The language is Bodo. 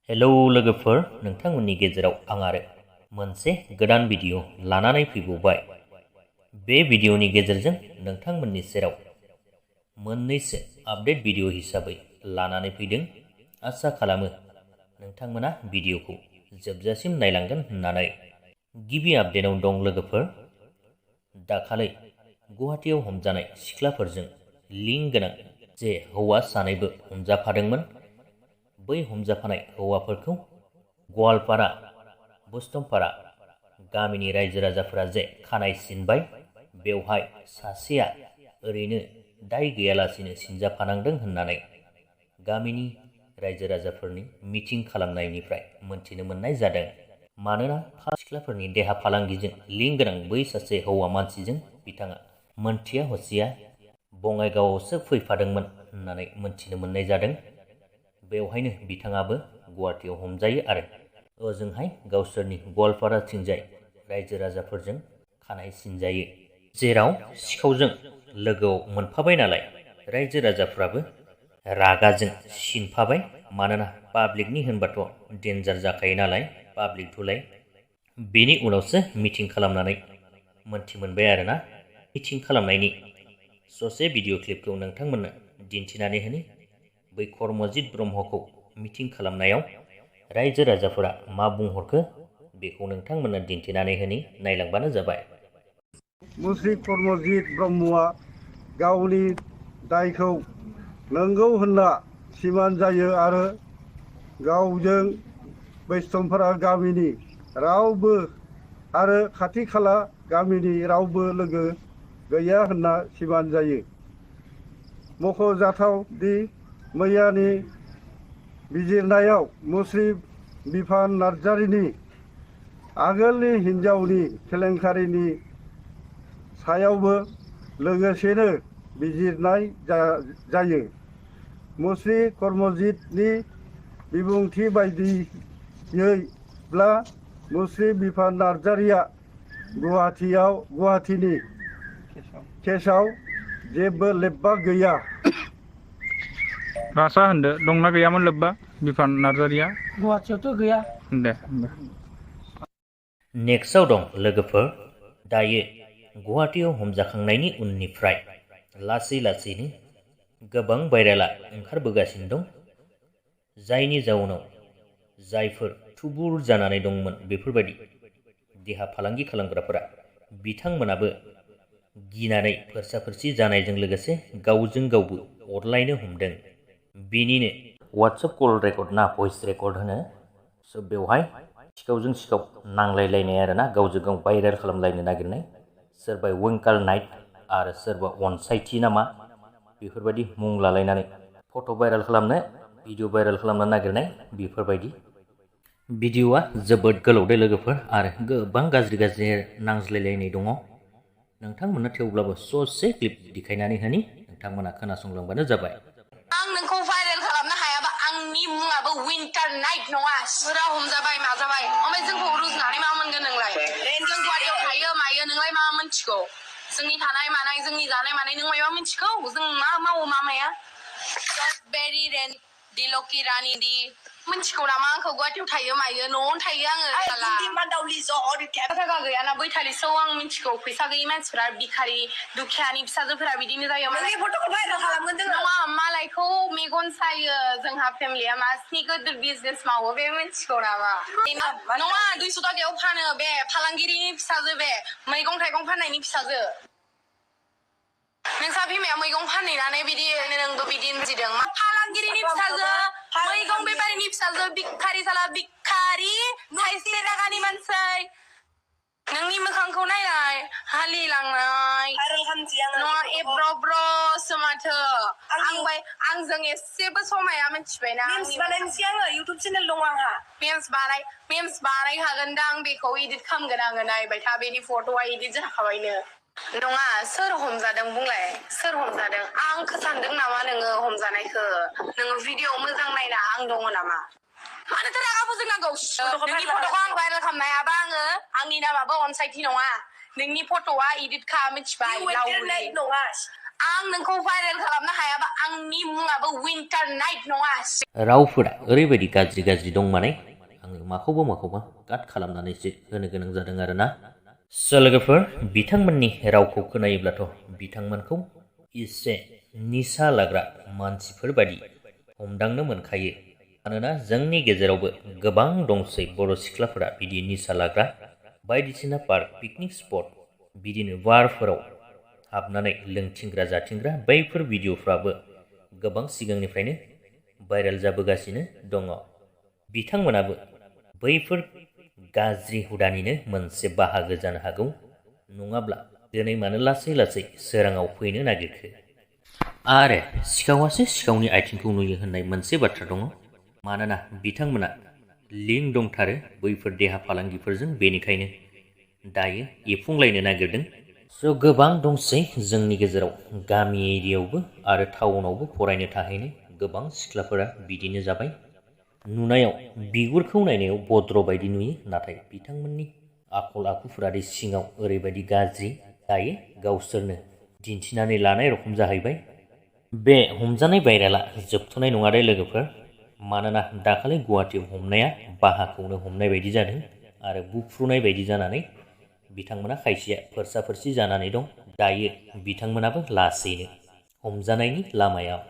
हेलौ लोगोफोर, नोंथांमोननि गेजेराव आं आरो मोनसे गोदान भिडिअ लानानै फैबावबाय। बे भिडिअनि गेजेरजों नोंथांमोननि सेराव मोननैसो आपडेट भिडिअ हिसाबै लानानै फैदों। आसा खालामो नोंथांमोना भिडिअखौ जोबजासिम नायलांगोन होननानै। गिबि आपडेटआव दं लोगोफोर, दाखालै गुवाहाटीआव हमजानाय सिख्लाफोरजों लिंक गोनां जे हौवा सानैबो हमजाफादोंमोन, बै हमजाफानाय हौवाफोरखौ गवालपारा बुस्तमपारा गामिनि रायजो राजाफोरा जे खानाय सिनबाय, बेवहाय सासेया ओरैनो दाय गैयालासेनो सिनजाफानांदों होननानै गामिनि रायजो राजाफोरनि मिटिं खालामनायनिफ्राय मोनथिनो मोननाय जादों। मानोना सिख्लाफोरनि देहा फालांगिजों लिंक गोनां बै सासे हौवा मानसिजों बिथाङा मोनथिया हसिया बङाइगावआवसो फैफादोंमोन होननानै मोनथिनो मोननाय जादों। बेवहायनो बिथाङाबो गुवाहाटीआव हमजायो आरो ओजोंहाय गावसोरनि गवालपाराथिंजाय रायजो राजाफोरजों खानाय सिनजायो, जेराव सिखावजों लोगोआव मोनफाबाय नालाय रायजो राजाफ्राबो रागाजों सिनफाबाय। मानोना पाब्लिकनि होनबाथ' डेन्जार जाखायो नालाय, पाब्लिक थुलाय। बेनि उनावसो मिटिं खालामनानै मोनथि मोनबाय आरोना। मिटिं खालामनायनि ससे भिडिअ क्लिपखौ नोंथांमोननो दिन्थिनानै होनि। बै कर्मजित ब्रह्मखौ मिटिं खालामनायाव रायजो राजाफोरा मा बुंहरखो बेखौ नोंथांमोननो दिन्थिनानै होनि, नायलांबानो जाबाय। मुस्रि कर्मजित ब्रह्मआ गावनि दायखौ नंगौ होनना सिमान जायो आरो गावजों बैष्णबफोरा गामिनि रावबो आरो खाथि खाला गामिनि रावबो लोगो गैया होनना सिमान जायो। मख'जाथाव दि मैयानि बिजिरनायाव मुस्रि बिफान नार्जारिनि आगोलनि हिन्जावनि केलेंकारिनि सायावबो लोगोसेनो बिजिरनाय जायो। मुस्रि कर्मजितनि बिबुंथि बायदियैब्ला मुस्रि बिफान नार्जारिया गुवाहाटीनि केसआव जेबो लोब्बा गैया। रासा होनदो, दंना गैयामोन लोब्बा बिफान नार्जारिया? गुवाहाटीयावथ' गैया। दे नेक्स्टआव दं लोगोफोर, दायो गुवाहाटीआव हमजाखांनायनि उननिफ्राय लासै लासैनो गोबां भाइरेला ओंखारबोगासिनो दं, जायनि जाउनाव जायफोर थुबुर जानानै दंमोन बेफोरबायदि देहा फालांगि खालामग्राफोरा बिथांमोनाबो गिनानै फोरसा-फोरसि जानायजों लोगोसे गावजों गावबो अरलायनो हमदों। बेनिनो वाट्सएप कल रेकर्ड ना भइस रेकर्ड होनो, बेवहाय सिखावजों सिखाव नांलायलायनाय आरोना, गावजों गाव भाइरेल खालामलायनो नागिरनाय। सोरबा विंकार नाइट आरो सोरबा अनसाइथि नामा बेफोरबायदि मुं लालायनानै फट' भाइरेल खालामनो, भिडिअ भाइरेल खालामनो नागिरनाय। बेफोरबायदि भिडिअआ जोबोद गोलावदे लोगोफोर आरो गोबां गाज्रि गाज्रि नांज्लायलायनाय दङ। नोंथांमोना थेवब्लाबो ससे क्लिप देखायनानै होनि, नोंथांमोना खोनासंलांबानो जाबाय। आं नोंखौ भाइरेल खालामनो हायाबा आंनि मुङाबो विंटार नाइट नङा। सोरा हमजाबाय माजाबाय, ओमफ्राय जोंखौ रुजुनानै मा मोनगोन नोंलाय? जों गुवाहाटीआव थायो मायो, नोंलाय मा मोनथिगौ? जोंनि थानाय मानाय, जोंनि जानाय मानाय नों मायबा मिथिगौ? जों मा मावो मा माया? बेरि रेन दिलकि रानि दि मिथिगौ नामा आंखौ? गुवाहाटीआव थायो मायो, न'आवनो थायो आङो। थाखा गैयाना बैथालिसौ आं मिथिगौ। फैसा गैयि मानसिफ्रा बिखारि दुखियानि फिसाजोफोरा बिदिनो जायो। नङा, मालायखौ मेगन सायो। जोंहा फेमिलिया मासनि गिदिर बिजनेस मावो, बे मिथिगौ नामा? नङा, 200 थाखायाव फानो। बे फालांगिरिनि फिसाजो, बे मैगं थाइगं फाननायनि फिसाजो। नोंसा बिमाया मैगं फानहैनानै बिदि नोंबो बिदि बुजिदों? फालांगिरिनि फिसाजो, मैगं बेफारिनि फिसाजो, बिखारि साला बिखारि, थाइसे थाखानि मानसि। नोंनि मोखांखौ नायनाय हालि लांनाय नङा, एब्र'ब्र'सो माथो। आंजों एसेबो समाया मिथिबायना। आङो इउटुब चेनेल दं आंहा। मेम्स बानायखागोन दां, बेखौ इदिट खालामगोन आङो। नायबाय था, बेनि फट'आ इदिट जाखाबायनो। नङा, सोर हमजादों बुंलाय? सोर हमजादों? आंखौ सानदों नामा नोङो हमजानायखौ? नोङो भिडिअ मोजां नायना आं दङ नामा? मानोथो रागा फोजोंनांगौ? नोंनि फट'खौ आं भाइरेल खालामनो हायाबा आंनि नामाबो अनसाइथि नङा। नोंनि फट'आ इदिट खा, मिथिबाय? नङा, आं नोंखौ भाइरेल खालामनो हायाबा आंनि मुङाबो विन्टार नाइट नङा। रावफोरा ओरैबायदि गाज्रि गाज्रि दं माने आङो माखौबा काट खालामनानैसो होनो गोनां जादों आरोना। लोगोफोर बिथांमोननि रावखौ खोनायोब्लाथ' बिथांमोनखौ एसे निसा लाग्रा मानसिफोर बायदि हमदांनो मोनखायो। मानोना जोंनि गेजेरावबो गोबां दंसै बर' सिख्लाफोरा बिदि निसा लाग्रा, बायदिसिना पार्क, पिकनिक स्पट, बिदिनो बारफोराव हाबनानै लोंथिंग्रा जाथिंग्रा बैफोर भिडिअफ्राबो गोबां सिगांनिफ्रायनो भाइरेल जाबोगासिनो दङ। बिथांमोनाबो बैफोर गाज्रि हुदानिनो मोनसे बाहागो जानो हागौ। नङाब्ला दिनै मानो लासै लासै सोराङाव फैनो नागिरखो। आरो सिखावासो सिखावनि आथिंखौ नुयो होननाय मोनसे बाथ्रा दङ। मानोना बिथांमोना लिंक दंथारो बैफोर देहा फालांगिफोरजों, बेनिखायनो दायो एफुंलायनो नागिरदों। गोबां दंसै जोंनि गेजेराव गामि एरियायावबो आरो टाउनावबो फरायनो थाहैनाय गोबां सिख्लाफोरा बिदिनो जाबाय। नुनायाव बिगुरखौ नायनायाव भद्र बायदि नुयो, नाथाय बिथांमोननि आखल आखुफोरा सिङाव ओरैबायदि गाज्रि दायो गावसोरनो दिन्थिनानै लानाय रखम जाहैबाय। बे हमजानाय भाइरेला जोबथ'नाय नङा दे लोगोफोर। मानोना दाखालि गुवाहाटियाव हमनाया बाहाखौनो हमनाय बायदि जादों आरो बुफ्रुनाय बायदि जानानै बिथांमोना खायसेया फोरसा फोरसि जानानै दं। दायो बिथांमोनाबो लासैनो हमजानायनि लामायाव